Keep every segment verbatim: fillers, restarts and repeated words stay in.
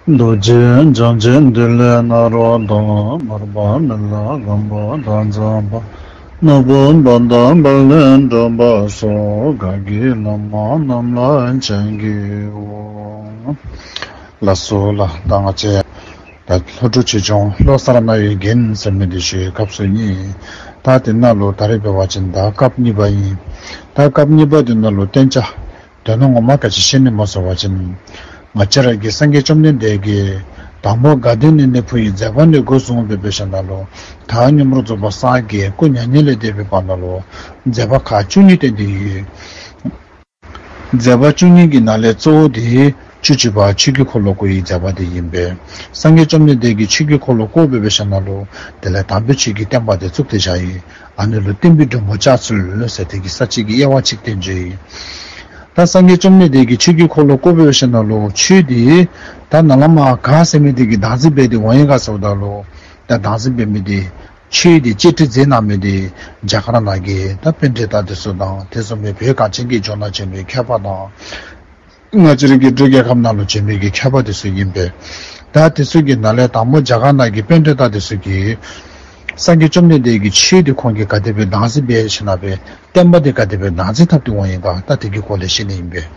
རྡོ་རྗེ་འཆང་ཆེན་ཏི་ལོ་ནཱ་རོ་དང་། མར་པ་མི་ལ་སྒམ་པོ་དང་ཚངས་པ། ནོར་བུ་པ་དང་བ་ལན་སྒྲོན་པ་སོགས། བཀའ་བརྒྱུད་བླ་མ་རྣམས་ལ་ཕྱག་བགྱིའོ། ལགས་སོ་ལགས། ད་ང་བཅས་ད་ལྷོ་འབྲུག་ཆོས་འབྱུང་བློ་གསར་རྣ་བའི་རྒྱན་ཟེར་མི་འདི་ཞུ་བའི་སྐབས་སུ་ཨིན། ད་དེ་ནང་ལུ་ད་རེས་འབད་བ་ཅིན་ད་སྐབས་གཉིས་པ་ཨིན། ད་སྐབས་གཉིས་པ་འདི་ནང་ལུ་བསྟན་བྱ་དོན་ངོ་མ་ག་ཅི་བཤད་ནི་སྨོ་ཟེར་བ་ཅིན། ང་བཅས་ར་གི་སངས་རྒྱས་བཅོམ་ལྡན་འདས་ཀྱིས་དང་པོ་དགའ་ལྡན་ནས་ནི་འཕོ་བའི་མཛད་པ་ནས་འགོ་བཟུང་སྦེ་འབད་ཞིནམ་ལས་ད་མངོན་པར་རྫོགས་པ་སངས་རྒྱས་སྐུ་མྱ་ངན་ལས་འདས་པའི་བར་ན་ལུ་མཛད་པ་ཁག་བཅུ་གཉིས་བསྟན་ཏེ་ཡོད། མཛད་པ་བཅུ་གཉིས་ཀྱི་ནང་ལས་གཙོ་བོ་དེ་ཆོས་ཀྱི་འཁོར་ལོ་བསྐོར་བའི་མཛད་པ་དེ་ཨིན་པས། སངས་རྒྱས་བཅོམ་ལྡན་འདས་ཀྱིས་ཆོས་ཀྱི་འཁོར་ལོ་བསྐོར་སྦེ་འབད་ཞིནམ་ལས་དེ་ལས་དམ་པའི་ཆོས་ཀྱི་བསྟན་པ་དེ་བཙུགས་ཏེ་བཞག་ཡི། ཨ་ནི་ལུ་བསྟན་པའི་སྒྲོམ་བུ་བཅག་ཚུལ་ཟེར་དེ་གི་ས་བཅད་ཀྱི་དབྱེ་བ་གཅིག་བསྟན་བཞག་ཡི། ད་སངས་རྒྱས་བཅོམ་ལྡན་འདས་ཀྱིས་ཆོས་ཀྱི་འཁོར་ལོ་བསྐོར་སྦེ་འབད་ཞིནམ་ལས་ཆོས་དེ་ད་ནཱ་ལས་མར་ག་ཟེར་མི་དེ་གིས་བདག་འཛིན་འབད་དེ་འོང་ཡི་ག་ཟེརཝ་ད་ལུ། ད་བདག་འཛིན་འབད་མི་དེ་ཆོས་དེ་གཅེས་སྤྲས་མཛད་གནང་མི་དེ་རྒྱ་གར་ནང་གི་ད་པཎྜི་ཏ་དེ་ཚུ་དང་དེ་བཟུམ་སྦེ་བོད་གངས་ཅན་གྱི་ལྗོངས་ནང་བྱོན་པའི་མཁས་པ་དང་། ང་བཅས་ར་གི་འབྲུག་རྒྱལ་ཁབ་ནང་ལུ་བྱོན་མི་གི་མཁས་པ་དེ་ཚུ་ཨིན་པས། ད་དེ་ཚུ་གི་ནང་ལས་དང་པོ་རྒྱ་གར་ནང་གི་པཎྜི་ཏ་དེ་ཚུ་གིས་སངས་རྒྱས་བཅོམ་ལྡན་འདས་ཀྱི་ཆོས་དེ་ཁོང་གིས་ག་དེ་སྦེ་བདག་འཛིན་འབད་ཞིནམ་ལས་བསྟན་པ་དེ་ག་དེ་སྦེ་བདག་འཛིན་འཐབ་སྟེ་འོང་ཡི་ག། ད་དེ་གི་སྐོར་ལས་བཤད་ནི་ཨིན་པས།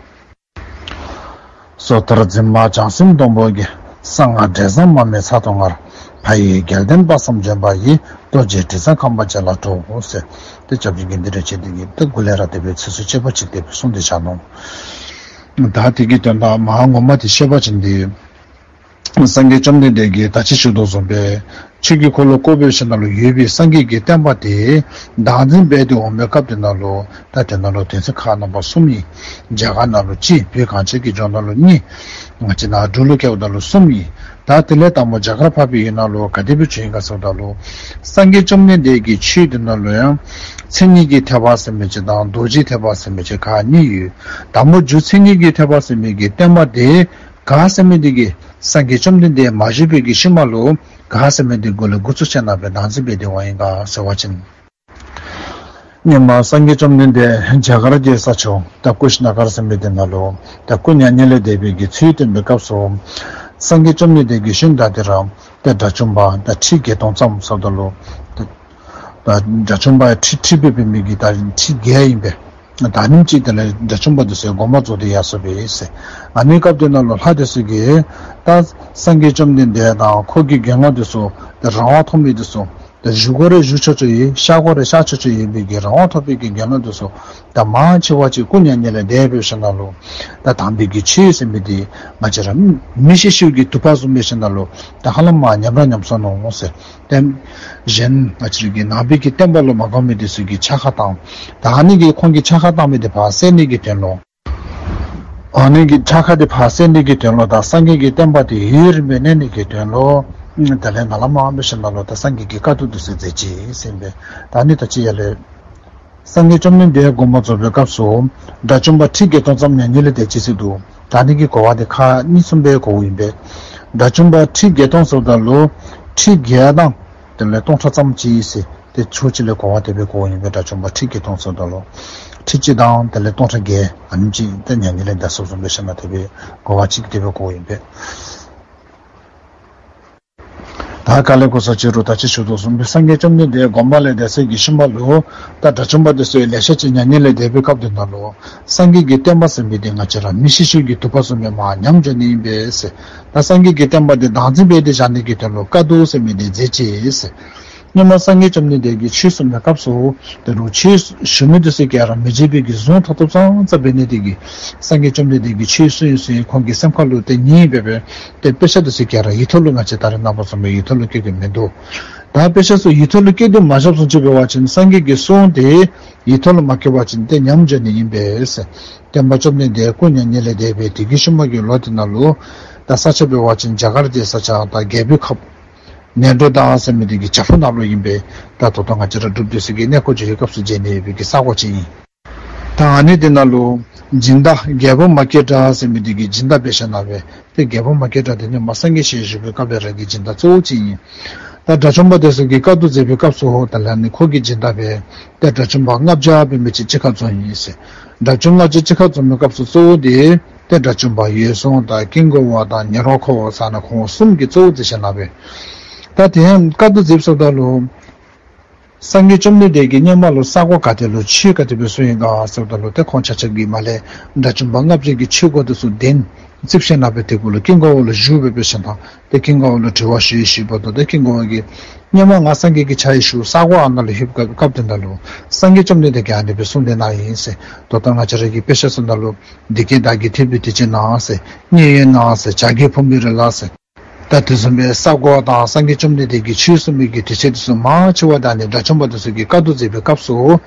སོ་ཐར་འཛིན་མ་བྱང་སེམས་སྡོང་པོ་གི། གསང་སྔགས་འབྲས་བཟང་མ་སྨིན་ས་དོང་ངར། ཕ་ཡི་རྒྱལ་བསྟན་དཔག་བསམ་ལྗོན་པ་ཡི། རྡོ་རྗེ་དྲི་བཟང་ཁང་པ་ཅན་ལ་འགྲོའོ་ཟེར། ཏེ་སྐྱབས་རྗེ་དགེ་འདུན་རིན་ཆེན་འདི་གིས་ཏེ་མགུ་ལས་ར་དེ་སྦེ་ཚིགས་སུ་བཅད་པ་གཅིག་དེ་སྦེ་གསུངས་ཏེ་བཞག་ནུག། ད་དེ་གི་དོན་དག་མ་ངོ་མ་དེ་བཤད་པ་ཅིན་ཏེ། སངས་རྒྱས་བཅོམ་ལྡན་འདས་ཀྱིས་ད་ཅི་ཞུ་དོ་བཟུམ་སྦེ་ཆོས་ཀྱི་འཁོར་ལོ་བསྐོར་བའི་ཞིནམ་ལས་ཡོད་པའི་སངས་རྒྱས་ཀྱི་བསྟན་པ་དེ་བདག་འཛིན་འབད་དེ་འོང་བའི་སྐབས་དེ་ནང་ལུ་ད་དེ་ནང་ལུ་དོན་ཚན་ཁག་རྣམ་པ་གསུམ་ཨིན། རྒྱ་གར་ནང་ལུ་གཅིག། བོད་གངས་ཅན་གྱི་ལྗོངས་ནང་ལུ་གཉིས། ང་བཅས་ནཱ་འབྲུག་ལུ་བསྐྱལཝ་ད་ལུ་གསུམ་ཨིན། ད་དེ་ལས་དང་པོ་རྒྱ་གར་འཕགས་པའི་ཡུལ་ནང་ལུ་ག་དེ་སྦེ་བྱོན་ཡི་ག་ཟེརཝ་ད་ལུ། སངས་རྒྱས་བཅོམ་ལྡན་འདས་ཀྱི་ཆོས་དེ་ནང་ལུ་ཡང་མཚན་ཉིད་ཀྱི་ཐེག་པ་ཟེར་མི་ཅིག་དང་རྡོ་རྗེའི་ཐེག་པ་ཟེར་མི་ཅིག་ཁག་གཉིས་ཡོད། དང་པོ་རྒྱུ་མཚན་ཉིད་ཀྱི་ཐེག་པ་ཟེར་མི་གི་བསྟན་པ་དེ་ག་ཟེར་མི་དེ་གིས་སངས་རྒྱས་བཅོམ་ལྡན་འདས་མ་བཞུགས་པའི་གི་ཤུལ་མ་ལུ་ག་ཟེར་མི་དེ་གུ་ལུ་འགོ་བཙུགས་ཞིནམ་ལས་བདག་འཛིན་འབད་དེ་འོང་ཡི་ག་ཟེར་བ་ཅིན། སྔོན་མ་སངས་རྒྱས་བཅོམ་ལྡན་འདས་རྒྱ་གར་གྱི་ས་ཕྱོགས་ད་ཀུ་ཤི་ན་གར་ཟེར་མི་དེ་ནང་ལུ་ད་སྐུ་མྱ་ངན་ལས་འདས་པའི་གི་ཚུལ་སྟོན་པའི་སྐབས་སུ། སངས་རྒྱས་བཅོམ་ལྡན་འདས་ཀྱི་ཤུལ་ད་དེ་ར་ད་དགྲ་བཅོམ་པ་ད་ཁྲི་བརྒྱད་སྟོང་ཙམ་ཟེརཝ་ད་ལུ། ད་དགྲ་བཅོམ་པ་ཁྲི་ཁྲི་འབད་འབད་མི་གི་ད་ཁྲི་བརྒྱད་ཨིན་པས། ད་ཨ་ནེམ་ཅིག་དེ་ལས་དགྲ་བཅོམ་པ་དེ་ཚུ་དགོངས་པ་རྫོགས་ཏེ་ཡར་སོང་པས་ཟེར། ཨ་ནི་སྐབས་དེ་ནང་ལུ་ལྷ་དེ་ཚུ་གིས་ད་སངས་རྒྱས་བཅོམ་ལྡན་འདས་དང་ཁོ་གི་དགེ་སློང་དེ་ཚུ་ད་རང་དབང་ཐོབ་མི་དེ་ཚུ་ད་བཞུགས་སྒོ་རེ་བཞུགས་ཆོག་ཆོག་ཨིན། ཤར་སྒོ་རེ་ཤར་ཆོག་ཆོག་ཨིན་པའི་གི་རང་དབང་ཐོབ་པའི་གི་དགེ་སློང་དེ་ཚུ་ད་མང་ཆེ་བ་ཅིག་སྐུ་མྱ་ངན་ལས་འདས་པའི་ཤུལ་ནང་ལུ་ད་དམ་པའི་གི་ཆོས་ཟེར་མི་དེ་ང་བཅས་ར་མི་ཤི་ཤིཝ་གི་དུས་བབ་བཟུམ་སྦེ་ཤུལ་ནང་ལུ་ད་ཧ་ལམ་མར་ཉམས་ར་ཉམས་སོ་ནུག་ཟེར། ཏེ་གཞན་ང་བཅས་ར་གི་ནང་པའི་གི་བསྟན་པ་ལུ་མ་དགའ་མི་དེ་ཚུ་གིས་ཕྱག་ཁ་བཏང་། ད་ཨ་ནི་གི་ཁོང་གིས་ཕྱག་ཁ་བཏང་མི་དེ་ཕར་བསལ་ནི་གི་དོན་ལུ། ཨ་ནི་གི་ཕྱག་ཁ་དེ་ཕར་བསལ་ནི་གི་དོན་ལུ་ད་སངས་རྒྱས་ཀྱི་བསྟན་པ་དེ་ཡུན་རིངམོ་གནས་ནི་གི་དོན་ལུ། དེ་ལས་ནཱ་ལས་མར་འབད་ཞིནམ་ལས་ད་སངས་རྒྱས་ཀྱི་བཀའ་བསྡུ་དེ་ཚུ་མཛད་ཅི་ཟེར་ཨིན་པས། ད་ཨ་ནི་ད་ཅི་ཡར་ལས། སངས་རྒྱས་བཅོམ་ལྡན་འདས་དགོངས་པ་རྫོགས་པའི་སྐབས་སུ་དགྲ་བཅོམ་པ་ཁྲི་བརྒྱད་སྟོང་ཙམ་མྱ་ངན་ལས་འདས་ཅི་ཟེར་འདུག། ད་ཨ་ནི་གི་གོ་བ་དེ་ཁག་གཉིས་གསུམ་སྦེ་གོཝ་ཨིན་པས། དགྲ་བཅོམ་པ་ཁྲི་བརྒྱད་སྟོང་ཟེརཝ་ད་ལུ་ཁྲི་བརྒྱད་དང་དེ་ལས་སྟོང་ཕྲག་ཙམ་ཅིག་ཟེར་ཏེ་ཕྱོགས་གཅིག་ལས་གོ་བ་དེ་སྦེ་གོཝ་ཨིན་པས། དགྲ་བཅོམ་པ་ཁྲི་བརྒྱད་སྟོང་ཟེརཝ་ད་ལུ་ཁྲི་གཅིག་དང་དེ་ལས་སྟོང་ཕྲག་བརྒྱད་ཨ་ནེམ་ཅིག་ཏེ་མྱ་ངན་ལས་འདས་སོ་བཟུམ་སྦེ་ཤུལ་ནང་དེ་སྦེ་གོ་བ་གཅིག་དེ་སྦེ་གོཝ་ཨིན་པས། ད་ག་ལས་གོ་ས་ཅི་རུང་ད་ཅི་ཞུ་དོ་བཟུམ་སྦེ་སངས་རྒྱས་བཅོམ་ལྡན་འདས་དགོངས་པ་ལས་འདས་སའི་གི་ཤུལ་མ་ལུ་ད་དགྲ་བཅོམ་པ་དེ་ཚུ་ལེ་ཤ་ཅིག་མྱ་ངན་ལས་འདས་པའི་སྐབས་དེ་ནང་ལུ་སངས་རྒྱས་ཀྱི་བསྟན་པ་ཟེར་མི་དེ་ང་བཅས་ར་མི་ཤི་ཤིཝ་གི་དུས་བབ་བཟུམ་སྦེ་མར་ཉམས་འགྱོ་ནི་ཨིན་པས་ཟེར། ད་སངས་རྒྱས་ཀྱི་བསྟན་པ་དེ་བདག་འཛིན་འབད་དེ་བཞག་ནི་གི་དོན་ལུ་བཀའ་བསྡུ་ཟེར་མི་དེ་མཛད་ཅི་ཟེར། སྔོན་མ་སངས་རྒྱས་བཅོམ་ལྡན་འདས་ཀྱིས་ཆོས་གསུངས་པའི་སྐབས་སུ་ད་རུང་ཆོས་ཞུ་མི་དེ་ཚུ་གིས་ར་མི་བརྗེད་པའི་གི་གཟུངས་ཐོབ་ཐོབ་ཙང་ཙ་འབད་ནི་དེ་གིས་སངས་རྒྱས་བཅོམ་ལྡན་འདས་ཀྱིས་ཆོས་གསུངས་ཡི་གསུངས་ཡི་ཁོང་གི་སེམས་ཁ་ལུ་ཏེ་ཉན་འབད་འབད་ཏེ་དཔེ་ཆ་དེ་ཚུ་ག་ར་ཡིག་ཐོག་ལུ་ང་བཅས་ད་རེས་ནངས་པ་བཟུམ་སྦེ་ཡིག་ཐོག་ལུ་བཀོད་དེ་མིན་འདུག། ད་དཔེ་ཆ་ཚུ་ཡིག་ཐོག་ལུ་བཀོད་དེ་མ་བཞགཔ་བཟུམ་ཅིག་འབད་བ་ཅིན་སངས་རྒྱས་ཀྱི་གསུང་དེ་ཡིག་ཐོག་ལུ་མ་བཀོད་པ་ཅིན་ཏེ་ཉམས་འགྱོ་ནི་ཨིན་པས་ཟེར། སྟོན་པ་བཅོམ་ལྡན་འདས་སྐུ་མྱ་ངན་ལས་འདས་པའི་དེ་གི་ཤུལ་མ་གི་ལོ་དེ་ནང་ལུ་ད་ས་ཆ་འབད་བ་ཅིན་རྒྱ་གར་གྱི་ས་ཆ་ད་རྒྱལ་པོའི་ཁབ་ནཻ་གྲོ་དྷ་ཟེར་མི་དེ་གི་བྱག་ཕུག་ནང་ལུ་ཨིན་པས། ད་ད་ལྟོ་ང་བཅས་ར་འབྲུགཔ་དེ་ཚུ་གིས་གནས་སྐོར་འགྱོ་བའི་སྐབས་སུ་མཇལ་ནི་ཡོད་པའི་གི་ས་གོ་ཅིག་ཨིན། ད་ཨ་ནི་དེ་ནང་ལུ་སྦྱིན་བདག་རྒྱལ་པོ་མ་སྐྱེས་དགྲ་ཟེར་མི་དེ་གིས་སྦྱིན་བདག་འབད་ཞིནམ་ལས་ཏེ་རྒྱལ་པོ་མ་སྐྱེས་དགྲ་དེ་ནི་མ་སངས་རྒྱས་ཞལ་བཞུགས་པའི་སྐབས་ལས་ར་གི་སྦྱིན་བདག་གཙོ་བོ་ཅིག་ཨིན། ད་དགྲ་བཅོམ་པ་དེ་ཚུ་གིས་བཀའ་བསྡུ་མཛད་པའི་སྐབས་སུ་ད་ལས་ནི་ཁོ་གི་སྦྱིན་བདག་སྦེ་ཏེ་དགྲ་བཅོམ་པ་ལྔ་བརྒྱ་འབད་མི་ཅིག་གཅིག་ཁར་འཛོམས་ཡི་ཟེར། དགྲ་བཅོམ་ལྔ་བརྒྱ་གཅིག་ཁར་འཛོམས་པའི་སྐབས་སུ་གཙོ་བོ་དེ་ ཏེ་དགྲ་བཅོམ་པ་འོད་སྲུང་དང་ཀུན་དགའ་བོ་དང་ཉེ་རོང་ཁོ་བོ་ཟེར་ན་ཁོང་གསུམ་གྱིས་གཙོ་བོ་མཛད་ཞིནམ་ལས་སྦེ། ད་དེ་ཡང་བཀའ་བསྡུ་མཛདཔ་ད་ལུ་སངས་རྒྱས་བཅོམ་ལྡན་འདས་ཀྱིས་སྔོན་མ་ལུ་ས་གོ་ག་ཏེ་ལུ་ཆོས་ག་དེ་སྦེ་གསུངས་ཡི་ག་ཟེརཝ་ད་ལུ་ཏེ་ཁོང་ཆ་ཁྱབ་ཀྱིས་མར་ལས་དགྲ་བཅོམ་པ་ལྔ་བརྒྱ་གི་ཆོས་གོ་དེ་ཚུ་གདན་བརྩིགས་ཞིནམ་ལས་སྦེ་དེ་གུ་ལུ་ཀུན་དགའ་བོ་ལུ་བཞུགས་སྦེ་སྦེ་ཞིནམ་ད་ཏེ་ཀུན་དགའ་བོ་ལུ་དྲི་བ་ཞུ་ཡི་ཞུཝ་ད་ཏེ་ཀུན་དགའ་བོ་གིས་སྔོན་མ་ང་སངས་རྒྱས་ཀྱི་ཆ་ཡི་ཞུ་ས་གོ་ཨ་ནཱ་ལུ་ལྷོདཔ་སྐབས་དེ་ནང་ལུ་སངས་རྒྱས་བཅོམ་ལྡན་འདས་ཀྱིས་ཨ་ནི་སྦེ་གསུངས་ཏེ་གནང་ཡི་ཟེར། ད་ལྟོ་ང་བཅས་ར་གི་དཔེ་ཆ་ཚུ་ནང་ལུ་འདི་སྐད་བདག་གིས་ཐོས་པའི་དུས་ཅི་ན་ཟེར། མཉན་ཡོད་ན་ཟེར། བྱ་རྒོད་ཕུང་པོའི་རི་ལ་ཟེར། ད་དེ་བཟུམ་སྦེ་ས་གོ་དང་སངས་རྒྱས་བཅོམ་ལྡན་འདས་ཀྱིས་ཆོས་གསུངས་མི་གི་དུས་ཚོད་དེ་ཚུ་མང་ཆེ་བ་ད་ནི་དགྲ་བཅོམ་པ་དེ་ཚུ་གིས་བཀའ་བསྡུ་མཛད་པའི་སྐབས་སུ་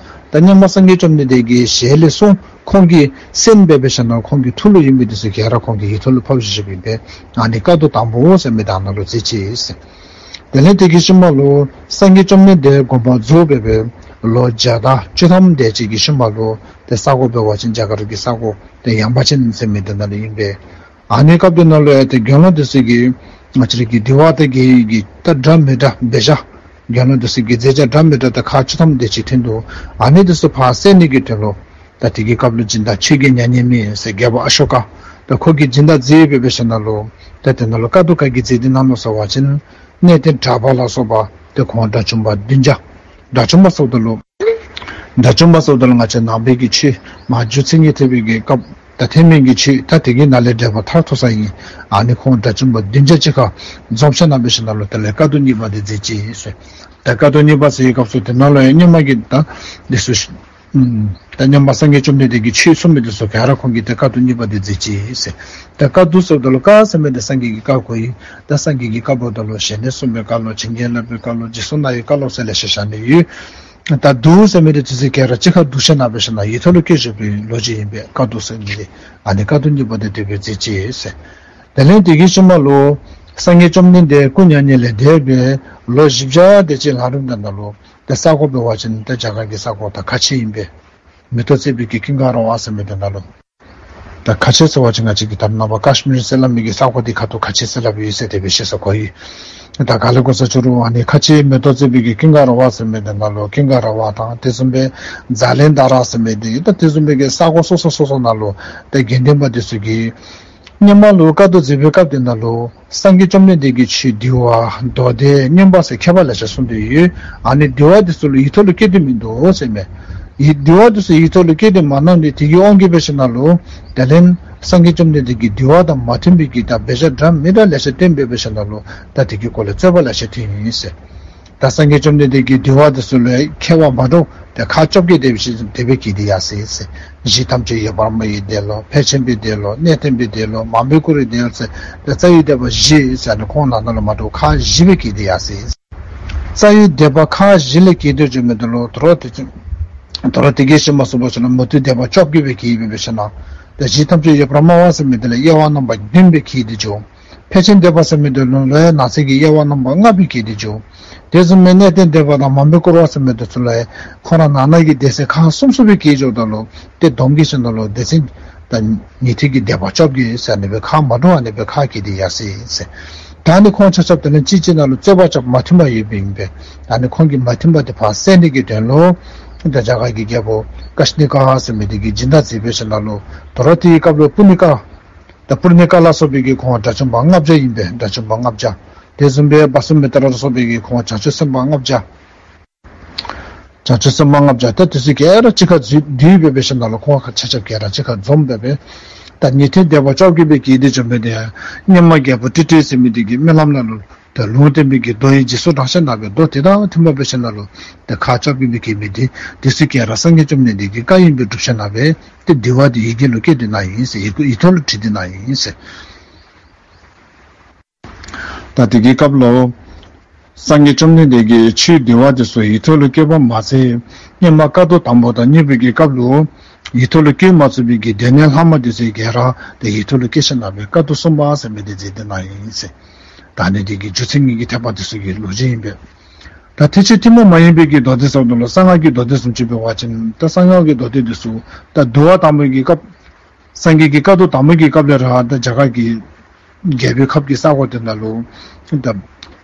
ད་སྔོན་མ་སངས་རྒྱས་བཅོམ་ལྡན་འདས་ཀྱི་ཞལ་ལས་གསུངས་ཁོང་གིས་གསན་སྦེ་སྦེ་ཞིནམ་ལས་ཁོང་གི་ཐུགས་ལུ་ཡོད་མི་དེ་ཚུ་ག་ར་ཁོང་གིས་ཡིད་ཐོག་ལུ་ཕབ་བཞག་བཞགཔ་ཨིན་པས། ཨ་ནི་བཀའ་བསྡུ་དང་པོ་ཟེར་མི་དེ་ཨ་ནཱ་ལུ་མཛད་ཅི་ཟེར། དེ་ལས་དེ་གི་ཤུལ་མ་ལུ་སངས་རྒྱས་བཅོམ་ལྡན་འདས་དགོངས་པ་རྫོགས་སྦེ་སྦེ་ལོ་བརྒྱ་དང་བཅུ་ཐམ་དེ་ཅིག་གི་ཤུལ་མ་ལུ་ཏེ་ས་གོ་འབད་བ་ཅིན་རྒྱ་གར་གྱི་ས་གོ་ཏེ་ཡངས་པ་ཅན་ཟེར་མི་དེ་ནང་ལུ་ཨིན་པས། ཨ་ནི་སྐབས་དེ་ནང་ལུ་ཡང་ཏེ་དགེ་སློང་དེ་ཚུ་གིས་ང་བཅས་ར་གི་འདུལ་བ་དང་འགལ་བའི་གི་ད་འདྲ་མི་འདྲ་འབད་བཞག། དགེ་སློང་དེ་ཚུ་གིས་མཛད་བྱ་འདྲ་མི་འདྲ་ད་ཁག་བཅུ་ཐམ་དེ་ཅིག་ཐོན་འདུག། ཨ་ནི་དེ་ཚུ་ཕར་བསལ་ནི་གི་དོན་ལུ་ད་དེ་གི་སྐབས་ལུ་སྦྱིན་བདག་ཆོས་རྒྱལ་མྱ་ངན་མེད་ཟེར་རྒྱལ་པོ་ཨ་ཤོ་ཀ་ད་ཁོ་གིས་སྦྱིན་བདག་མཛད་སྦེ་སྦེ་ཞིནམ་ལས་ད་དེ་ནང་ལུ་བཀའ་བསྡུ་ག་གིས་མཛད་དེ་གནང་ནུག་ཟེར་བ་ཅིན་གནས་བརྟན་གྲགས་པ་ལ་སོགས་པ་ཏེ་ཁོང་དགྲ་བཅོམ་པ་བདུན་བརྒྱ། དགྲ་བཅོམ་པ་ཟེརཝ་ད་ལུ་དགྲ་བཅོམ་པ་ཟེརཝ་ད་ལུ་ང་བཅས་ནང་པའི་གི་ཆོས་མ་རྒྱུད་མཚན་ཉིད་ཐེག་པའི་གི་སྐབས་ད་ཐེག་དམན་གྱི་ཆོས་ད་དེ་གི་ནང་ལས་འགྲེལ་པ་མཐར་ཐུག་ས་ཨིན། ཨ་ནི་ཁོང་དགྲ་བཅོམ་པ་བདུན་བརྒྱ་གཅིག་ཁར་འཛོམས་ཞིནམ་ལས་སྦེ་ཞིནམ་ལས་དེ་ལས་བཀའ་བསྡུ་གཉིས་པ་དེ་མཛད་ཅི་ཟེར། ད་བཀའ་བསྡུ་གཉིས་པ་ཟེར་བའི་སྐབས་སུ་དེ་ནང་ལུ་ཡང་སྔོན་མ་གི་ད་དེ་ཚུ་ཨམ་ད་སྔོན་མ་སངས་རྒྱས་བཅོམ་ལྡན་འདས་ཀྱིས་ཆོས་གསུངས་མི་དེ་ཚུ་ག་ར་ཁོང་གིས་ཏེ་བཀའ་བསྡུ་གཉིས་པ་དེ་མཛད་ཅི་ཟེར། ད་བཀའ་བསྡུ་ཟེརཝ་ད་ལུ་བཀའ་ཟེར་མི་དེ་སངས་རྒྱས་ཀྱི་བཀའ་གོ་ཡི། ད་སངས་རྒྱས་ཀྱི་བཀའ་འབདཝ་ད་ལུ་ཞལ་ནས་གསུངས་པའི་བཀའ་ལུ་བྱིན་གྱིས་བརླབས་པའི་བཀའ་ལུ་རྗེས་སུ་གནང་བའི་བཀའ་ལུ་ཟེར་ལེ་ཤ་བཞག་ནི་ཡོད། ད་བསྡུ་ཟེར་མི་དེ་དེ་ཚུ་ག་ར་གཅིག་ཁར་བསྡུ་ཞིནམ་ལས་སྦེ་ཞིནམ་ལས་ཡིད་ཐོག་ལུ་བསྐྱེད་བཞག་པའི་ལོ་རྒྱུས་ཨིན་པས། བཀའ་བསྡུ་ཟེར་མི་དེ་ཨ་ནི་བཀའ་བསྡུ་གཉིས་པ་དེ་དེ་སྦེ་མཛད་ཅི་ཟེར། དེ་ལས་དེ་གི་ཤུལ་མ་ལུ་སངས་རྒྱས་བཅོམ་ལྡན་འདས་སྐུ་མྱ་ངན་ལས་འདས་པའི་ལོ་བཞི་བརྒྱ་དེ་ཅིག་ལང་རནམ་ད་ནང་ལུ་ཏེ་ས་གོ་འབད་བ་ཅིན་ཏེ་རྒྱ་གར་གྱི་ས་གོ་ད་ཁ་ཆེ་ཨིན་པས། མེ་ཏོག་བརྩེགས་པའི་གི་ཀུན་དགའ་ར་བ་ཟེར་མི་དེ་ནང་ལུ། ད་ཁ་ཆེ་ཟེར་བ་ཅིན་ང་བཅས་ཀྱིས་ད་ནངས་པ་ཀཱཤ་མིར་ཟེར་སླབ་མི་གི་ས་གོ་དེ་ཁ་ཐུག་ཁ་ཆེ་ཟེར་སླབ་ཡོད་ཟེར་དེ་སྦེ་ཤེས་ས་གོ་ཡི། ད་ག་ལས་གོ་ས་ཆུ་རུ་ཨ་ནི་ཁ་ཆེ་མེ་ཏོག་བརྩེགས་པའི་གི་ཀུན་དགའ་ར་བ་ཟེར་མི་དེ་ནང་ལུ་ཀུན་དགའ་ར་བ་དང་དེ་བཟུམ་སྦེ་ཛཱ་ལན་དྷ་ར་ཟེར་མི་དེ་ད་དེ་བཟུམ་སྦེ་གི་ས་གོ་སོ་སོ་སོ་སོ་ནང་ལུ་ད་དགེ་འདུན་པ་དེ་ཚུ་གིས་སྔོན་མ་ལུ་བཀའ་བསྡུ་མཛད་པའི་སྐབས་དེ་ནང་ལུ་སངས་རྒྱས་བཅོམ་ལྡན་འདས་ཀྱི་ཆོས་འདུལ་བ་མདོ་སྡེ་མངོན་པ་ཟེར་མཁས་པ་ལེ་ཤ་གསུངས་ཏེ་ཡོད། ཨ་ནི་འདུལ་བ་དེ་ཚུ་ལུ་ཡིད་ཐོག་ལུ་བསྐྱེད་དེ་མིན་འདུག་ཟེར་མས། ཡིད་འདུལ་བ་དེ་ཚུ་ཡིད་ཐོག་ལུ་བསྐྱེད་དེ་མ་གནང་ནི་དེ་གི་དབང་གིས་སྦེ་ཞིནམ་ལས་དེ་ལས་སངས་རྒྱས་བཅོམ་ལྡན་འདས་ཀྱི་འདུལ་བ་དང་མ་མཐུན་པའི་གི་ད་འབད་བཞག་འདྲ་མི་འདྲ་ལེ་ཤ་བསྟན་སྦེ་སྦེ་ཞིནམ་ལས་ད་དེ་གི་སྐོར་ལས་རྩོད་པ་ལེ་ཤ་ཐོན་ཡི་ཟེར། ད་སངས་རྒྱས་བཅོམ་ལྡན་འདས་ཀྱི་འདུལ་བ་དེ་ཚུ་ལུ་མཁས་པ་མ་འདྲཝ་ཏེ་ཁག་བཅོ་བརྒྱད་དེ་སྦེ་དེ་སྦེ་གྱེས་ཏེ་ཡར་སོ་ཡི་ཟེར། གཞི་ཐམས་ཅད་ཡོད་པར་སྨྲ་བའི་སྡེ་ལོ། ཕལ་ཆེན་པའི་སྡེ་ལོ། གནས་བརྟན་པའི་སྡེ་ལོ། མང་པོས་བཀུར་བའི་སྡེ་ལོ་ཟེར་ཏེ་རྩ་བའི་སྡེ་པ་བཞི་ཟེར་ནི་ཁོང་ནང་ན་ལུ་མ་འདྲཝ་ཁག་བཞི་སྦེ་གྱེས་ཏེ་ཡར་སོ་ཡི་ཟེར། རྩ་བའི་སྡེ་པ་ཁག་བཞི་ལས་གྱེས་ཏེ་འགྱོ་མི་དེ་ལུ་དོ་རུང་དེ་ཅིག་དོ་རུང་དེ་གི་ཤུལ་མ་སོང་པ་ཅིན་མུ་སྟེགས་སྡེ་པ་བཅོ་བརྒྱད་སྦེ་གྱེས་སྦེ་སྦེ་ཞིནམ་ལས་ཏེ་གཞི་ཐམས་ཅད་ཡོད་པར་སྨྲ་བ་ཟེར་མི་དེ་ལས་དབྱེ་བ་རྣམ་པ་བདུན་སྦེ་གྱེས་ཏེ་འགྱོ། ཕལ་ཆེན་སྡེ་པ་ཟེར་མི་དེ་ལུ་ལུ་ཡང་ནང་གསེས་ཀྱི་དབྱེ་བ་རྣམ་པ་ལྔ་སྦེ་གྱེས་ཏེ་འགྱོ། དེ་བཟུམ་སྦེ་གནས་བརྟན་སྡེ་པ་དང་མང་པོས་བཀུར་བ་ཟེར་མི་དེ་ཚུ་ལུ་ཡང་ཁོང་ར་ནང་ན་གི་སྡེ་ཚན་ཁག་གསུམ་གསུམ་སྦེ་གྱེས་འགྱོཝ་ད་ལུ་ཏེ་བསྡོམས་ཀྱིས་ཞིནམ་ལས་སྡེ་ཚན་ད་ཉི་ཤུ་གི་སྡེ་པ་བཅོ་བརྒྱད་ཟེར་ཨ་ནི་སྦེ་ཁག་མ་འདྲཝ་ཨ་ནི་སྦེ་ཁག་གྱེས་ཏེ་ཡར་སོ་ཡི་ཟེར། ད་ཨ་ནི་ཁོང་ཆ་ཁྱབ་དེ་ལས་གཅིག་གཅིག་ནང་ལུ་རྩོད་པ་རྐྱབ་མ་མཐུན་པ་ཡོདཔ་ཨིན་པས། ཨ་ནི་ཁོང་གི་མ་མཐུན་པ་དེ་ཕར་བསལ་ནི་གི་དོན་ལུ་ད་རྒྱ་གར་གྱི་རྒྱལ་པོ་ཀ་ཤི་ནི་ཀ་ཟེར་མི་དེ་གིས་སྦྱིན་བདག་མཛད་སྦེ་ཞིནམ་ལས་དོ་རུང་དེའི་སྐབས་ལུ་པུ་ནི་ཀ་ད་པུ་ནི་ཀ་ལ་སོགས་པའི་གི་ཁོང་དགྲ་བཅོམ་པ་ལྔ་བརྒྱ་ཨིན་པས། དགྲ་བཅོམ་པ་ལྔ་བརྒྱ། དེ་བཟུམ་སྦེ་བ་སུ་མི་ཏྲ་ལ་སོགས་པའི་གི་ཁོང་བྱང་ཆུབ་སེམས་དཔའ་ལྔ་བརྒྱ། བྱང་ཆུབ་སེམས་དཔའ་ལྔ་བརྒྱ་ད་དེ་ཚུ་ག་ར་གཅིག་ཁར་འདུས་འདུས་སྦེ་སྦེ་ཞིནམ་ལས་ཁོང་ཁག་ཆ་ཁྱབ་ག་ར་གཅིག་ཁར་འཛོམས་སྦེ་སྦེ་ད་ཉི་ཤུ་སྡེ་པ་བཅོ་བརྒྱད་སྦེ་གྱེས་ཏེ་འགྱོ་མི་དེ་ཡང་སྔོན་མ་རྒྱལ་པོ་ཏི་ཏྲི་ཟེར་མི་དེ་གིས་རྨི་ལམ་ནང་ལུ་ད་ལུང་བསྟན་པའི་གི་མདོ་ཡི་རྗེས་སུ་འབྲང་ཞིནམ་ལས་སྦེ་མདོ་དེ་དང་མཐུན་པ་སྦེ་ཞིནམ་ལས་ད་ཁག་བཅོ་བརྒྱད་སྦེ་གྱེས་མི་དེ་དེ་ཚུ་ག་ར་སངས་རྒྱས་བཅོམ་ལྡན་འདས་ཀྱི་བཀའ་ཡིན་པའི་སྒྲུབ་ཞིནམ་ལས་སྦེ་ཏེ་འདུལ་བ་དེ་ཡི་གེ་ལུ་བཀོད་དེ་གནང་ཡི་ཟེར། ཡི་གུ་ཡིག་ཐོག་ལུ་བྲིས་ཏེ་གནང་ཡི་ཟེར། ད་དེ་གི་སྐབས་ལུ་སངས་རྒྱས་བཅོམ་ལྡན་འདས་ཀྱིས་ཆོས་འདུལ་བ་དེ་ཚུ་ཡིག་ཐོག་ལུ་བཀོད་པ་མ་ཚད་སྔོན་མ་བཀའ་བསྡུ་དང་པོ་དང་གཉིས་པའི་གི་སྐབས་ལུ་ཡིག་ཐོག་ལུ་བཀོད་མ་ཚུགས་པའི་གི་སྡེ་སྣོད་ལྷག་མ་དེ་ཚུ་ག་ར་ཏེ་ཡིག་ཐོག་ལུ་བཀོད་ཞིནམ་ལས་སྦེ་བཀའ་བསྡུ་གསུམ་པ་ཟེར་མི་དེ་མཛད་དེ་གནང་ཡི་ཟེར། ད་ཨ་ནི་དེ་གི་རྒྱུ་མཚན་ཉིད་ཀྱིས་ཐེག་པ་དེ་ཚུ་གི་ལོ་རྒྱུས་ཨིན་པས། ད་ཐེག་ཆེན་ཐུན་མོང་མ་ཡིན་པའི་གི་མདོ་སྡེ་ཟེརཝ་ད་ལུ་གསང་སྔགས་ཀྱི་མདོ་སྡེ་བཟུམ་ཅིག་འབད་བ་ཅིན་ད་གསང་སྔགས་ཀྱི་མདོ་སྡེ་དེ་ཚུ་ད་འདུལ་བ་དང་པོའི་གི་སྐབས་སངས་རྒྱས་ཀྱི་བཀའ་བསྡུ་དང་པོའི་གི་སྐབས་ལས་ར་ད་རྒྱ་གར་གྱི་རྒྱལ་པོའི་ཁབ་ཀྱི་ས་གོ་དེ་ནང་ལུ་ད་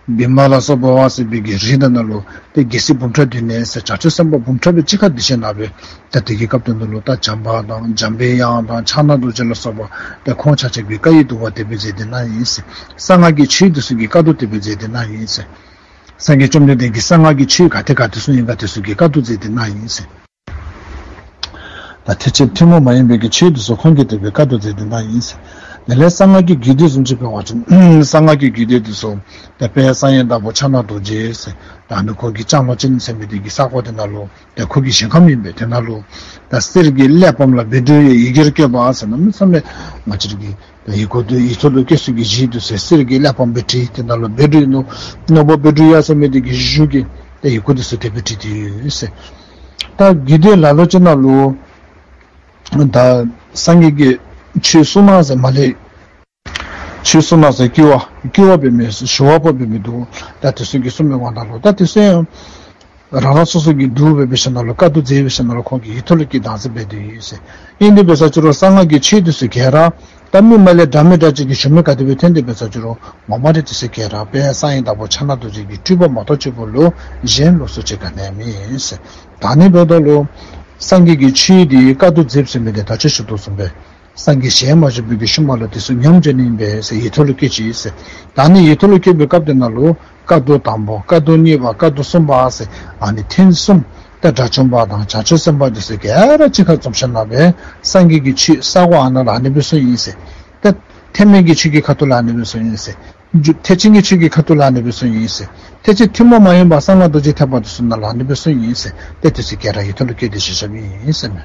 བི་མ་ལ་སོགས་པ་ཟེར་བའི་གི་རིགས་དེ་ནང་ལུ་ཏེ་རྒྱལ་སྲིད་འབུམ་ཕྲག་བདུན་ནས་ཟེར་བྱང་ཆུབ་སེམས་དཔའ་འབུམ་ཕྲག་སྦེ་གཅིག་ཁར་སྡོད་ཞིནམ་ལས་ད་དེ་གི་སྐབས་དེ་ནང་ལུ་ད་བྱམས་པ་དང་འཇམ་པའི་དབྱངས་དང་ཕྱག་ན་རྡོ་རྗེ་ལ་སོགས་པ་ད་ཁོང་ཆ་ཁྱབ་ཀྱིས་བཀའ་ཡི་བསྡུ་བ་དེ་སྦེ་མཛད་དེ་གནང་ཡི་ཟེར། གསང་སྔགས་ཀྱི་ཆོས་དེ་ཚུ་གི་བཀའ་བསྡུ་དེ་སྦེ་མཛད་དེ་གནང་ཡི་ཟེར། སངས་རྒྱས་བཅོམ་ལྡན་འདས་ཀྱིས་གསང་སྔགས་ཀྱི་ཆོས་ག་དེ་ག་དེ་ཚུ་ཨིན་ག་དེ་ཚུ་གི་བཀའ་བསྡུ་མཛད་དེ་གནང་ཡི་ཟེར། ད་ཐེག་ཆེན་ཐུན་མོང་མ་ཡིན་པའི་གི་ཆོས་དེ་ཚུ་ཁོང་གིས་དེ་སྦེ་བཀའ་བསྡུ་མཛད་དེ་གནང་ཡི་ཟེར། དེ་ལས་གསང་སྔགས་ཀྱི་རྒྱུད་སྡེ་བཟུམ་ཅིག་འབད་བ་ཅིན་གསང་སྔགས་ཀྱི་རྒྱུད་སྡེ་དེ་ཚུ་ད་དཔལ་གསང་བའི་བདག་པོ་ཕྱག་ན་རྡོ་རྗེ་ཟེར། ད་ནི་ཁོ་གི་ལྕང་ལོ་ཅན་ཟེར་མི་དེ་གི་ས་གོ་དེ་ནང་ལུ་ད་ཁོ་གི་ཞིང་ཁམས་ཨིན་པས། དེ་ནང་ལུ་ད་གསེར་གྱི་གླེགས་བམ་ལ་སྦས་འགྲོ་ཡི་ཡི་གེར་བཀོད་པ་ཟེར་གནམ་མེད་ས་མེད་ང་བཅས་ར་གི་ད་ཡི་གུ་དེ་ཡིག་ཐོག་ལུ་བཀོད་སའི་གི་གཞི་དེ་ཚུ་གསེར་གྱི་གླེགས་བམ་སྦེ་བྲིས། དེ་ནང་ལུ་སྦས་འགྲོ་ཡི་ནོར་ནོར་བུ་སྦས་འགྲོ་ཡི་ཟེར་མི་དེ་གི་གཞུ་གི་ད་ཡི་གུ་དེ་ཚུ་དེ་སྦེ་བྲིས་ཏེ་ཡོད་ཟེར། ད་རྒྱུད་སྡེ་ལ་ལུ་ཅིག་ནང་ལུ་ད་སངས་རྒྱས་ཀྱིས་ཆོས་གསུངས་གནང་ཟེར་མ་ལས་ཆོས་གསུངས་གནང་ཟེར་སྐྱེ་བ་སྐྱེ་བ་འབད་མི་ཞུ་བ་པོ་འབད་མི་འདུག། ད་དེ་ཚུ་གིས་གསུངས་མི་དབང་དང་ལུ་ད་དེ་ཚུ་ཡང་རང་རང་སོ་སོ་གི་འདུག་སྦེ་འབད་ཞིནམ་ལས་བཀའ་བསྡུ་མཛད་འབད་ཞིནམ་ལས་ཁོང་གི་ཡིག་ཐོག་ལུ་བཀོད་བདག་འཛིན་འབད་དེ་ཡོད་ཟེར། ཨིན་དེ་འབད་ས་ཅི་རུང་གསང་སྔགས་ཀྱི་ཆོས་དེ་ཚུ་ག་ར་ད་མི་མ་ལས་འདྲ་མི་འདྲ་ཅིག་གིས་ཞུ་མི་ག་དེ་སྦེ་ཐོན་དེ་འབད་ས་ཅི་རུང་ངོ་མ་ར་དེ་ཚུ་ག་ར་དཔལ་གསང་བའི་བདག་པོ་ཕྱག་ན་རྡོ་རྗེ་གི་སྤྲུལ་པ་མ་གཏོགས་གཅིག་པོ་ལུ་གཞན་ལུགས་སྲོལ་ཅིག་ག་ནི་ཡང་མེད་ཟེར། ད་ནི་འབདཝ་ད་ལུ་སངས་རྒྱས་ཀྱི་ཆོས་དེ་བཀའ་བསྡུ་མཛད་ཟེར་མི་དེ་ད་ཅི་ཞུ་དོ་བཟུམ་སྦེ་སངས་རྒྱས་ཞལ་མ་བཞུགས་པའི་གི་ཤུལ་མ་ལུ་དེ་ཚུ་ཉམས་བཞག་ནི་ཨིན་པས་ཟེར་ཡིག་ཐོག་ལུ་བཀོད་ཅི་ཟེར། ད་ནི་ཡིག་ཐོག་ལུ་བཀོད་པའི་སྐབས་དེ་ནང་ལུ་བཀའ་བསྡུ་དང་པོ་བཀའ་བསྡུ་གཉིས་པ་བཀའ་བསྡུ་གསུམ་པ་ཟེར་ཨ་ནི་ཐེངས་གསུམ་ད་དགྲ་བཅོམ་པ་དང་བྱང་ཆུབ་སེམས་དཔའ་དེ་ཚུ་ག་ར་གཅིག་ཁར་འཛོམས་ཞིནམ་ལས་སངས་རྒྱས་ཀྱི་ཆོས་ས་གོ་ཨ་ནཱ་ལུ་ཨ་ནི་སྦེ་གསུངས་ཡི་ཟེར། ད་ཐེག་དམན་གྱི་ཆོས་ཀྱི་ཁ་ཐུག་ལུ་ཨ་ནི་སྦེ་གསུངས་ཡི་ཟེར། ཐེག་ཆེན་གྱི་ཆོས་ཀྱི་ཁ་ཐུག་ལུ་ཨ་ནི་སྦེ་གསུངས་ཡི་ཟེར། ཐེག་ཆེན་ཐུན་མོང་མ་ཡིན་པ་གསང་སྔགས་རྡོ་རྗེ་ཐེག་པ་དེ་ཚུ་ནང་ལུ་ཨ་ནི་སྦེ་གསུངས་ཡི་ཟེར། ཏེ་དེ་ཚུ་ག་ར་ཡིག་ཐོག་ལུ་བཀོད་དེ་བཞག་བཞགཔ་ཨིན་ཟེར་མས།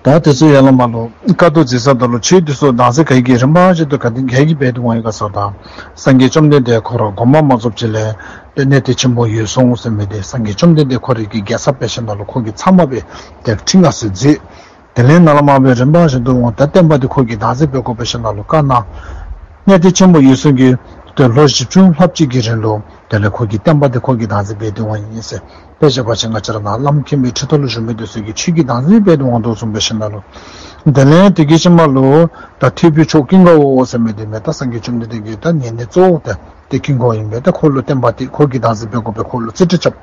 ད་དེ་ཚུ་ཡར་ལས་མར་ལུ་བཀའ་བསྡུ་མཛད་ས་དེ་ལུ་ཆོས་དེ་ཚུ་བདག་འཛིན་ག་གིས་རིམ་པ་བཞིན་དུ་ག་དེ་ག་གིས་འབད་དེ་འོང་ཡི་ག་ཟེར་བ་ཅིན་སངས་རྒྱས་བཅོམ་ལྡན་འདས་ཁོ་ར་དགོངས་པ་མ་རྫོགས་ཅིག་ལས་ཏེ་གནས་བརྟན་ཆེན་པོ་འོད་སྲུང་ཟེར་མི་དེ་སངས་རྒྱས་བཅོམ་ལྡན་འདས་ཁོ་རའི་གི་རྒྱལ་ཚབ་འབད་ཞིནམ་ལས་ཁོ་གི་ཚབ་མ་སྦེ་ཏེ་ཁྲི་མངའ་གསོལ་མཛད། དེ་ལས་ནཱ་ལས་མར་སྦེ་རིམ་པ་བཞིན་དུ་འོང་ད་བསྟན་པ་དེ་ཁོ་གིས་བདག་འཛིན་འབད་དགོ་པས་ཟེར་ཞིནམ་ལས་བཀའ་གནང་། གནས་བརྟན་ཆེན་པོ་འོད་སྲུང་གིས་ཏེ་ལོ་བཞི་བཅུ་ལྷགཔ་ཅིག་གི་རིང་ལུ་དེ་ལས་ཁོ་གིས་བསྟན་པ་དེ་ཁོ་གིས་བདག་འཛིན་འབད་དེ་འོང་ཡི་ཟེར། དཔེ་བཞག་པ་ཅིན་ང་བཅས་ར་ནཱ་བླམ་མཁྱེན་པའི་ཁྲི་ཐོག་ལུ་བཞུགས་མི་དེ་ཚུ་གིས་ཆོས་ཀྱི་བདག་འཛིན་འབད་དེ་འོང་དོ་བཟུམ་སྦེ་ཞིནམ་ལས། དེ་ལས་དེ་གི་ཤུལ་མ་ལུ་ད་ཐེག་པའི་མཆོག་ཀུན་དགའ་བོ་ཟེར་མི་དེ་མས། ད་སངས་རྒྱས་བཅོམ་ལྡན་འདས་ཀྱི་ད་ཉེ་གནས་གཙོ་བོ་དེ་ཏེ་ཀུན་དགའ་བོ་ཨིན་པས། ཏེ་ཁོ་ལུ་བསྟན་པ་དེ་ཁོ་གིས་བདག་འཛིན་འབད་དགོ་པས། ཁོ་ལུ་རྩིས་སྤྲོད་རྐྱབ།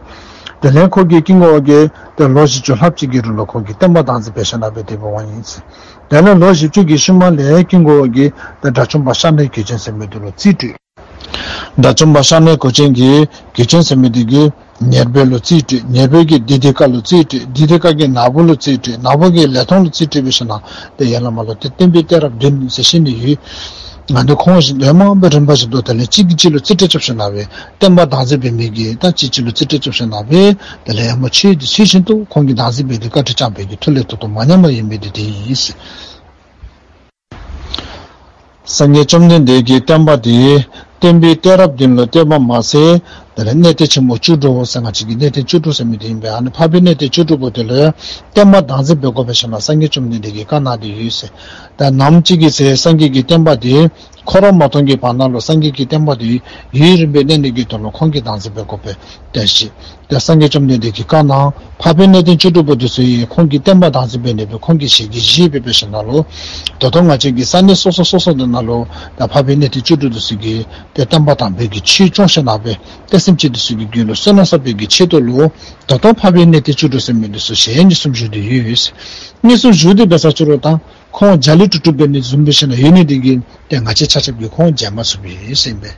དེ་ལས་ཁོ་གིས་ཀུན་དགའ་བོ་གིས་ཏེ་ལོ་བཞི་བཅུ་ལྷགཔ་ཅིག་གི་རིང་ལུ་ཁོ་གིས་བསྟན་པ་བདག་འཛིན་འབད་ཞིནམ་ལས་སྦེ་དེ་སྦེ་འོང་ཡི་ཟེར། དེ་ལས་ལོ་བཞི་བཅུ་གི་ཤུལ་མ་ལས་ཀུན་དགའ་བོ་གིས་ཏེ་དགྲ་བཅོམ་པ་ཤ་ནའི་གོས་ཆེན་ཟེར་མི་དེ་ལུ་རྩིས་སྤྲོད། དགྲ་བཅོམ་པ་ཤ་ནའི་གོས་ཆེན་གྱིས་གོས་ཆེན་ཟེར་མི་དེ་གིས་ཉེར་སྦས་ལུ་རྩིས་སྤྲོད། ཉེར་སྦས་ཀྱིས་ཏདྱ་ཀ་ལུ་རྩིས་སྤྲོད། ཏདྱ་ཀ་གིས་ནཱ་བུ་ལུ་རྩིས་སྤྲོད། ནཱ་བུ་གིས་ལེགས་མཐོང་ལུ་རྩིས་སྤྲོད་འབད་ཞིནམ་ལས་ཏེ་ཡར་ལས་མར་ལུ་ཏེ་བསྟན་པའི་གཏད་རབས་བདུན་ཟེར་ཞུ་ནི་ཡོད། ཨ་ནི་ཁོང་བཞི་ལས་མར་སྦེ་རིམ་པ་བཞིན་དུ་དེ་ལས་གཅིག་གིས་གཅིག་ལུ་རྩིས་སྤྲོད་རྐྱབ་ཞིནམ་ལས་སྦེ་བསྟན་པ་བདག་འཛིན་འབད་མི་གིས་ད་གཅིག་གཅིག་ལུ་རྩིས་སྤྲོད་རྐྱབ་ཞིནམ་ལས་སྦེ་དེ་ལས་ཡར་མར་ཆོས་དེ་ཚུལ་བཞིན་དུ་ཁོང་གིས་བདག་འཛིན་འབད་དེ་བཀའ་དྲིན་བསྐྱངས་པའི་གི་མཐུ་ལས་ཏོག་ཏོ་མ་ཉམས་པར་ཡོད་མི་དེ་དེ་ཨིན་ཟེར། སངས་རྒྱས་བཅོམ་ལྡན་འདས་ཀྱིས་བསྟན་པ་འདི་བསྟན་པའི་གཏད་རབས་བདུན་ལུ་གཏད་པ་མ་ཚད། དེ་ལས་གནས་བརྟན་ཆེན་པོ་བཅུ་དྲུག་ཟེར་ང་བཅས་ཀྱི་གནས་བརྟན་བཅུ་དྲུག་ཟེར་མི་འདི་ཨིན་པས། ཨ་ནི་འཕགས་པའི་གནས་བརྟན་བཅུ་དྲུག་པོ་དེ་ལུ་བསྟན་པ་བདག་འཛིན་འབད་དགོ་པས་ཟེར་ན་སངས་རྒྱས་བཅོམ་ལྡན་འདས་ཀྱིས་བཀའ་གནང་སྟེ་ཡོད་ཟེར། ད་ནམ་ཅིག་གི་ཚེ་སངས་རྒྱས་ཀྱི་བསྟན་པ་འདི་འཁོར་བ་མ་སྟོངས་ཀྱི་བར་ན་ལུ་སངས་རྒྱས་ཀྱི་བསྟན་པ་འདི་ཡུན་རིང་པོ་གནས་ནི་གི་དོན་ལུ་ཁོང་གིས་བདག་འཛིན་འབད་དགོ་པས། དེ་བཞིན་ཏེ་སངས་རྒྱས་བཅོམ་ལྡན་འདས་ཀྱིས་བཀའ་གནང་། འཕགས་པའི་གནས་བརྟན་བཅུ་དྲུག་པོ་འདི་ཚུ་ཡང་ཁོང་གིས་བསྟན་པ་བདག་འཛིན་འབད་ནི་སྦེ་ཁོང་གི་ཞལ་གྱིས་བཞེས་སྦེ་འབད་ཞིནམ་ལས། ད་ལྟོ་ང་བཅས་ཀྱི་ས་གནས་སོ་སོ་སོ་སོ་དེ་ནང་ལུ་ད་འཕགས་པའི་གནས་བརྟན་བཅུ་དྲུག་འདི་ཚུ་གིས་ཏེ་བསྟན་པ་དམ་པའི་གི་ཆོས་སྐྱོང་ཞིནམ་ལས་སྦེ་ཏེ་སེམས་ཅན་འདི་ཚུ་གི་རྒྱུད་ལུ་བསོད་ནམས་བསགས་པའི་གི་ཆེད་དུ་ལུ་ད་ལྟོ་འཕགས་པའི་གནས་བརྟན་བཅུ་དྲུག་ཟེར་མི་འདི་ཚུ་ཞལ་གཉིས་གསུམ་བཞུགས་ཏེ་ཡོད། གཉིས་གསུམ་བཞུགས་ཏེ་འབད་ས་ཅི་རུང་ད་ཁོང་མཇལ་ལུ་དྲུག་དྲུག་འབད་ནི་བཟུམ་འབད་ཞིནམ་ལས་ཡོད་ནི་འདི་གིས་ཏེ་ང་བཅས་ཆ་ཁྱབ་ཀྱིས་ཁོང་མཇལ་མ་ཚུགས་པས་ཟེར་ཨིན་པས།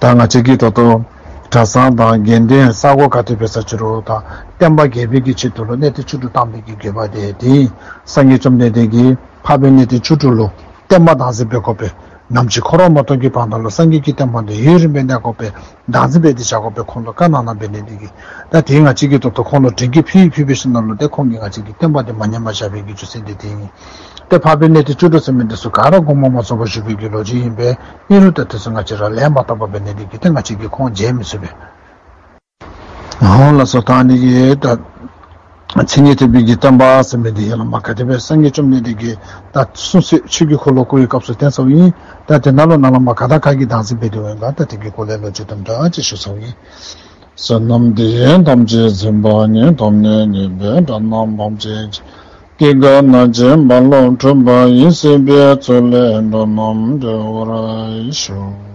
ད་ང་བཅས་ཀྱིས་ད་ལྟོ་གྲྭ་ཚང་དང་དགེ་འདུན་ས་གོ་ག་ཏེ་འབད་ས་ཅི་རུང་ད་བསྟན་པ་རྒྱས་པའི་གི་ཆེད་དུ་ལུ་གནས་བརྟན་བཅུ་དྲུག་བཏང་བའི་གི་དགོས་པ་དེ་དེ་སངས་རྒྱས་བཅོམ་ལྡན་འདས་ཀྱིས་འཕགས་པའི་གནས་བརྟན་བཅུ་དྲུག་ལུ་བསྟན་པ་བདག་འཛིན་འབད་དགོ་པས། ནམ་ཅིག་འཁོར་བ་མ་སྟོངས་ཀྱི་བར་ན་ལུ་སངས་རྒྱས་ཀྱི་བསྟན་པ་འདི་ཡུན་རིང་པོ་གནས་དགོ་པས། བདག་འཛིན་འབད་དེ་བཞག་དགོ་པས་ཁོང་ལུ་བཀའ་གནང་གནངམ་འབད་ནི་འདི་གིས། ད་དེ་ང་བཅས་ཀྱིས་ད་ལྟོ་ཁོང་ལུ་དྲིན་གྱི་ཕུལ་ཕུལ་བའི་ཤུལ་ལུ་ཏེ་ཁོང་གིས་ང་བཅས་ཀྱི་བསྟན་པ་འདི་མ་ཉམས་པར་བཞག་པའི་གི་རྒྱུ་མཚན་འདི་དེ་ཨིན། ཏེ་འཕགས་པའི་གནས་བརྟན་བཅུ་དྲུག་ཟེར་མི་འདི་ཚུ་ག་ར་དགོངས་པ་མ་རྫོགས་པར་བཞུགས་པའི་གི་ལོ་རྒྱུས་ཨིན་པས། ཨིན་རུང་ད་དེ་ཚུ་ང་བཅས་ར་ལན་མ་བཏབ་པར་འབད་ནི་འདི་གིས་ཏེ་ང་བཅས་ཀྱིས་ཁོང་མཇལ་མི་ཚུགས་པས། འོང་ལགས་སོ། ད་ཨ་ནི་གི་ད་མཚན་ཉིད་ཐེག་པའི་གི་བསྟན་པ་ཟེར་མི་འདི་ཡར་ལས་མར་ག་དེ་སྦེ་སངས་རྒྱས་བཅོམ་ལྡན་འདས་ཀྱིས་ད་གསུང་སྲོལ་ཆོས་ཀྱི་འཁོར་ལོ་བསྐོར་བའི་སྐབས་སུ་བསྟན་ཚརཝ་ཨིན། ད་དེ་ནང་ལུ་ནཱ་ལས་མར་ག་དང་ག་གིས་བདག་འཛིན་འབད་དེ་འོང་ག་ད་དེ་གི་སྐོར་ལས་ལོ་རྒྱུས་དུམ་གྲ་ཅིག་ཞུ་ཚརཝ་ཨིན། བསོད་ནམས་འདི་ཡིས་ཐམས་ཅད་གཟིགས་པ་ཉིད། ཐོབ་ནས་ཉེས་པའི་དགྲ་རྣམས་ཕམ་བྱས་ཤིང་། སྐྱེ་རྒ་ན་འཆིའི་རྦ་ཀློང་འཁྲུགས་པ་ཡི། སྲིད་པའི་མཚོ་ལས་འགྲོ་རྣམས་སྒྲོལ་བར་ཤོག།